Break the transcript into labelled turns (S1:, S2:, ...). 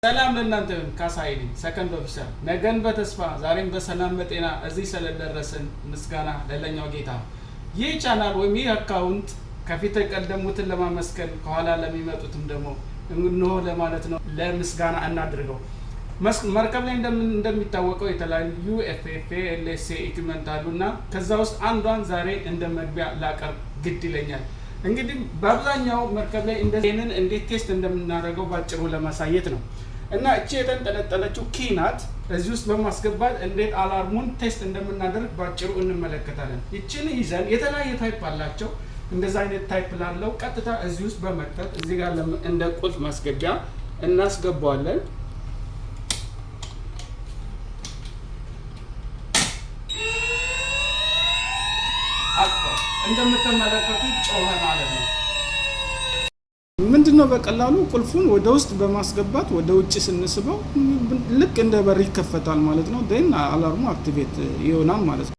S1: ሰላም ለእናንተ ይሁን። ካሳዬ ነኝ፣ second officer። ነገን በተስፋ ዛሬም በሰላም በጤና እዚህ ስለደረስን ምስጋና ለላይኛው ጌታ። ይህ ቻናል ወይም ይህ account ከፊት የቀደሙትን ለማመስገን፣ ከኋላ ለሚመጡትም ደግሞ እንሆ ለማለት ነው። ለምስጋና እናድርገው። መርከብ ላይ እንደሚታወቀው የተለያዩ FFA፣ LSA equipment አሉ እና ከዛ ውስጥ አንዷን ዛሬ እንደ መግቢያ ላቀርብ ግድ ይለኛል። እንግዲህ በአብዛኛው መርከብ ላይ ይህንን እንዴት test እንደምናደርገው ባጭሩ ለማሳየት ነው። እና እቺ የተንጠለጠለችው key ናት። እዚህ ውስጥ በማስገባት እንዴት alarm ኡን test እንደምናደርግ ባጭሩ እንመለከታለን። ይችን ይዘን የተለያየ type አላቸው። እንደዛ አይነት type ላለው ቀጥታ እዚህ ውስጥ በመክተት እዚህ ጋር እንደ ቁልፍ ማስገቢያ እናስገባዋለን። አጥፋው። እንደምትመለከቱት ጮኸ ማለት ነው። ምንድነው? በቀላሉ ቁልፉን ወደ ውስጥ በማስገባት ወደ ውጭ ስንስበው ልክ እንደ በር ይከፈታል ማለት ነው። Then alarm ኡ activate ይሆናል ማለት ነው።